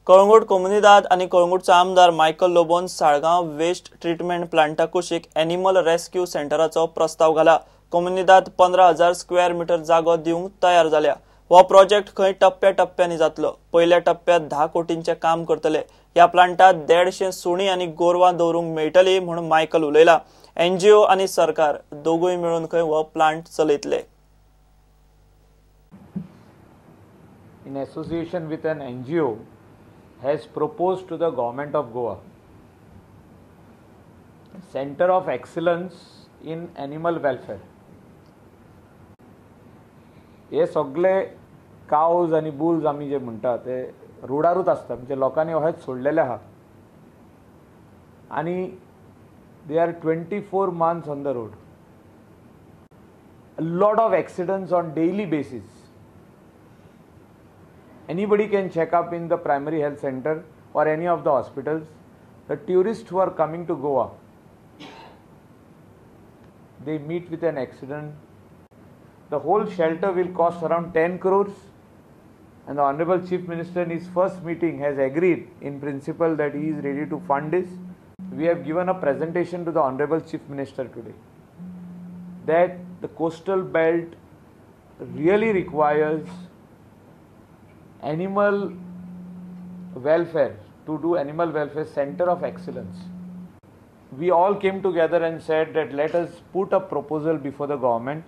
कळंगूट कोमुनिदाद आनी कळंगूटचो आमदार मायकल लोबोन साळगांव वेस्ट ट्रिटमेंट प्लांटा कुशीक एनिमल रेस्क्यू सेंटराचो प्रस्ताव घाला. कोमुनिदाद 15,000 स्क्वेअर मिटर जागो दिवंक तयार जाल्या. हो प्रोजेक्ट खंय टप्प्या टप्प्यांनी जातलो. पयल्या टप्प्यात 10 कोटींचें काम करतले. ह्या प्लांटात 150 सुणी आनी गोरवां दवरूंक मेळटली म्हूण मायकल उलयला. एनजीओ आनी सरकार दोगूय मेळून खंय हो plant चलयतले. In association with an NGO has proposed to the government of Goa Center of Excellence in Animal Welfare. हे सगळे कावज आनी बुल्स आमी जे म्हणटा ते रोडारूच आसता, म्हणजे लोकांनी अहेच सोडलेले आहा आनी they are 24 months on the road. Lot of accidents on daily basis. Anybody can check up in the primary health center or any of the hospitals. The tourists who are coming to Goa, they meet with an accident. The whole shelter will cost around 10 crores and the Honorable Chief Minister in his first meeting has agreed in principle that he is ready to fund this. We have given a presentation to the Honorable Chief Minister today that the coastal belt really requires animal welfare, to do animal welfare center of excellence. We all came together and said that let us put a proposal before the government,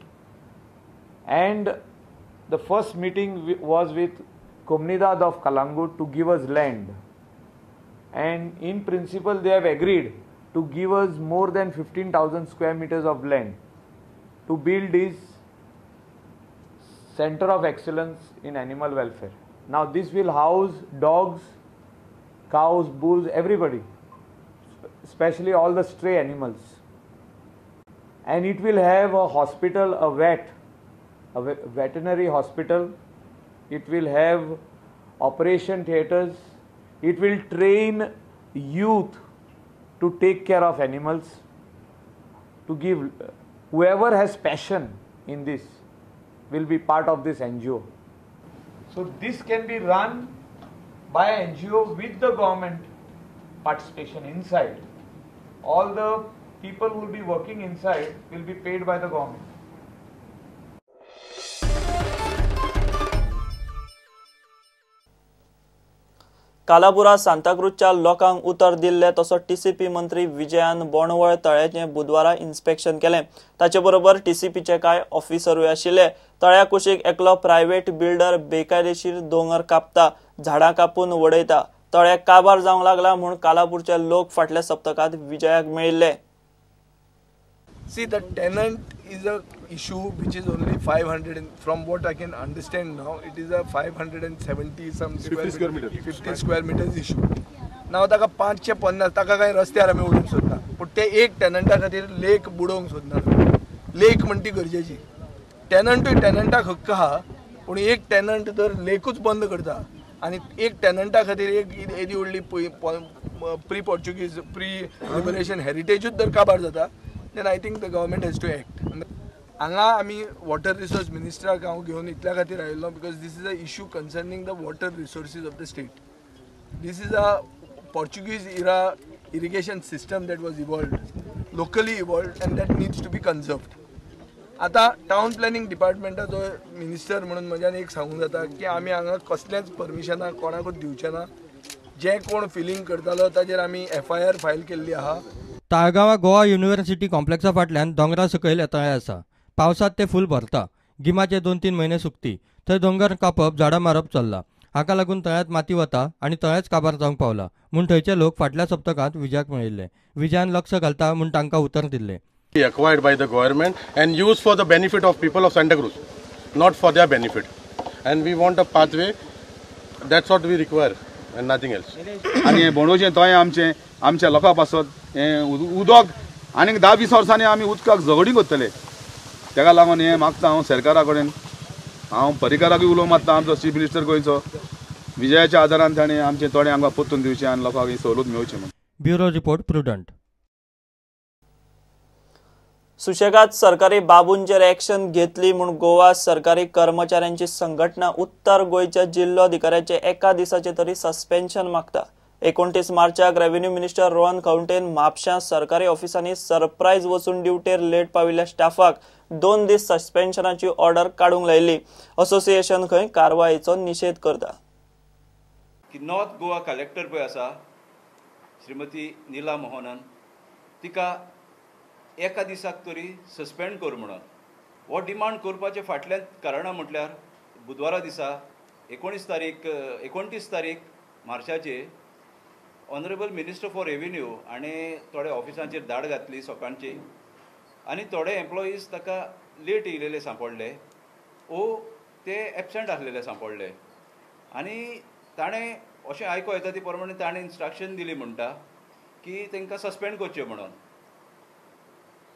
and the first meeting was with Comunidad of Calangute to give us land, and in principle they have agreed to give us more than 15,000 square meters of land to build this center of excellence in animal welfare. Now this will house dogs, cows, bulls, everybody, especially all the stray animals. And it will have a hospital, a vet, a veterinary hospital. It will have operation theaters. It will train youth to take care of animals, to give whoever has passion in this will be part of this NGO. So this can be run by NGO with the government participation inside. All the people who will be working inside will be paid by the government. Kalapura सांताक्रूजच्या लोकांक उतर दिल्ले तसो TCP मंत्री विजयान बोंडवळ तळ्याचें बुधवारा inspection केलें. ताचे बरोबर टीसीपीचे कांय ऑफिसरूय आशिल्ले. तळ्या कुशीक एकलो प्रायव्हेट बिल्डर बेकायदेशीर दोंगर कापता, झाडां कापून वडयता. तळ्याक काबार जावंक लागला म्हूण कालापूरचे लोक फाटल्या सप्तकांत विजयाक मेळिल्ले. See, the tenant is a issue which is only 500 and from what I can understand now, it is a 570 some square meter, 50 square meters issue. Now ताका 550 ताका काय रस्त्यार आमी उडोवंक सोदना, पूण ते एक टेनंटा खातीर लेक बुडोवंक सोदना. लेक म्हण ती गरजेची. टेनंटूय टेनंटाक हक्क आहा, पूण एक टेनंट जर लेकूच बंद करता आनी एक टेनंटा खातीर एक येदी व्हडली प्री पोर्चुगीज प्री लिबरेशन हेरिटेजूच जर काबार जाता, then I think the government has to act. हांगा आमी वॉटर रिसोर्स मिनिस्टराक हांव घेवन इतल्या खातीर आयिल्लो because this is a issue concerning the water resources of the state. This is a Portuguese era irrigation system that was evolved, locally evolved, and that needs to be conserved. आतां town planning डिपार्टमेंटाचो minister म्हणून म्हज्यान एक सांगूंक जाता की आमी हांगा कसलेंच परमिशनां कोणाकूच दिवचे ना. जे कोण फिलींग करतालो ताजेर आमी एफआयआर फायल केल्ली आहा. ताळगांवा गोवा युनिव्हर्सिटी कॉम्प्लेक्सा फाटल्यान दोंगरा सकयल तळें आसा. पावसांत ते फूल भरता. गिमाचे 2-3 म्हयने सुकती. थंय दोंगर कापप, झाडां मारप चल्ला. हाका लागून तळ्यांत माती वता आनी तळेंच काबार जावंक पावला म्हूण थंयचे लोक फाटल्या सप्तकांत विजयाक मेळिल्ले. विजयान लक्ष घालता म्हूण तांकां उतर दिल्लें. Acquired by the government and used for the benefit of people of Santa Cruz, not for their benefit. And we want a pathway. That's what we require and nothing else. आनी बोंडोचें तळें आमचें आमच्या लोकां पासत हें उदक आनीक 10-20 वर्सांनी आमी उदकाक झगडीं करतले. ताका लागून हें मागता हांव सरकारा कडेन, हांव पर्रीकाराकूय उलो मारता, आमचो चीफ मिनिस्टर गोंयचो विजयाच्या आदारान ताणें आमचें तळें आमकां परतून दिवचें आनी लोकांक ही सवलत मेळची म्हूण. Bureau report, Prudent. सुशेगाद सरकारी बाबूंचेर एक्शन घेतली म्हूण गोवा सरकारी कर्मचाऱ्यांची संघटना उत्तर गोंयच्या जिल्लोधिकाऱ्याचे एका दिसाचे तरी सस्पेन्शन मागता। 29 मार्चाक रेव्हेन्यू मिनिस्टर रोहन खंवटेन म्हापशां सरकारी ऑफिसांनी सरप्रायज वचून ड्युटेर लेट पाविल्ल्या स्टाफाक 2 दीस सस्पेन्शनाची ऑर्डर काडूंक लायिल्ली। असोसिएशन खंय कारवायेचो निशेध करता। की नॉर्थ गोवा कलेक्टर पळय आसा श्रीमती नीला मोहनन, तिका एका दिसाक तरी सस्पेंड कर म्हणून हो डिमांड करपाचे फाटल्यान कारणां म्हटल्यार बुधवारा दिसा 29 तारीख मार्चाचे ऑनरेबल मिनिस्टर फॉर रेव्हेन्यू हाणें थोडे ऑफिसांचेर धाड घातली सकाळची आनी थोडे एम्प्लॉईज ताका लेट येयलेले सांपडले ओ ते एबसेंट आसलेले सांपडले आनी ताणें अशें आयको येता ती प्रमाणे ताणें इन्स्ट्रक्शन दिली म्हणटा की तांकां सस्पेंड करचें म्हणून।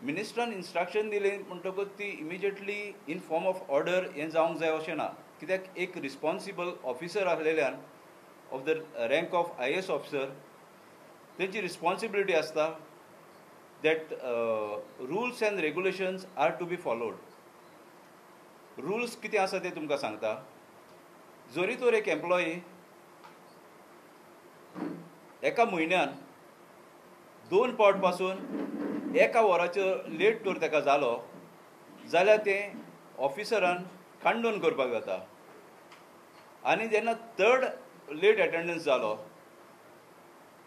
मिनिस्टरान इन्स्ट्रक्शन दिलें म्हणटकूच ती immediately in form of order हें जावंक जाय अशें ना, कित्याक एक रिस्पॉन्सिबल ऑफिसर आसलेल्यान of the rank of IAS officer तेंची रिस्पॉन्सिबिलिटी आसता that rules and regulations are to be followed. Rules कितें आसा ते तुमकां सांगता। जरी तर एक एम्प्लॉई एका म्हयन्यान 2 पावट पासून एका वराचो लेट तर ताका जालो जाल्यार तें ऑफिसरान कांडून करपाक जाता आनी जेन्ना थर्ड लेट अटेंडन्स जालो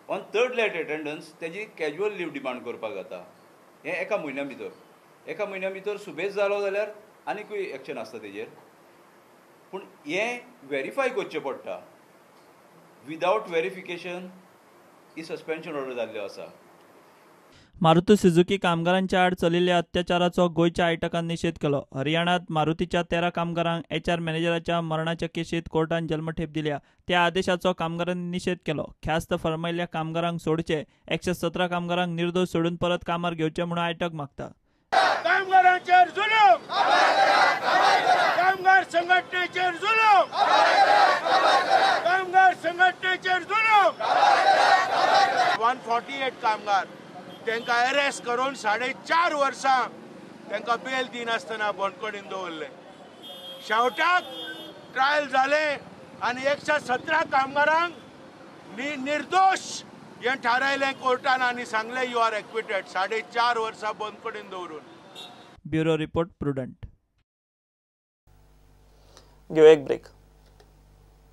ऑन थर्ड लेट अटेंडन्स तेजी कॅज्युअल लीव डिमांड करपाक जाता। हें एका म्हयन्या भितर, एका म्हयन्या भितर सुबेज जालो जाल्यार आनीकूय एक्शन आसता तेजेर, पूण हें वेरीफाय करचें पडटा। विदावट वेरिफिकेशन ही सस्पेन्शन ऑर्डर जाल्ल्यो आसा। मारुती सुझुकी कामगारांच्या आड चलिल्ल्या अत्याचाराचो गोंयच्या आयटकान निशेध केलो। हरियाणात मारुतीच्या 13 कामगारांक एचआर मॅनेजराच्या मरणाच्या केशीत कोर्टान जल्मठेप दिल्या। त्या आदेशाचो कामगारांनी निशेध केलो। ख्यास्त फर्मायिल्ल्या कामगारांक सोडचे, 117 कामगारांक निर्दोष सोडून परत कामार घेवचे म्हणून आयटक मागता। कामगारांचेर जुलूम, कामगार संघटनेचेर जुलूम, कामगार संघटनेचेर जुलूम। 148 कामगार तांकां अरेस्ट करून 4.5 वर्सां तांकां बेल दिनासतना बंदखणीन दवरले। शेवटाक ट्रायल जालें आनी 117 कामगारांक निर्दोश हें थारायलें कोर्टान आनी सांगलें you are acquitted. 4.5 वर्सां बंदखणीन दवरून। Bureau report, Prudent. घेऊ एक ब्रेक।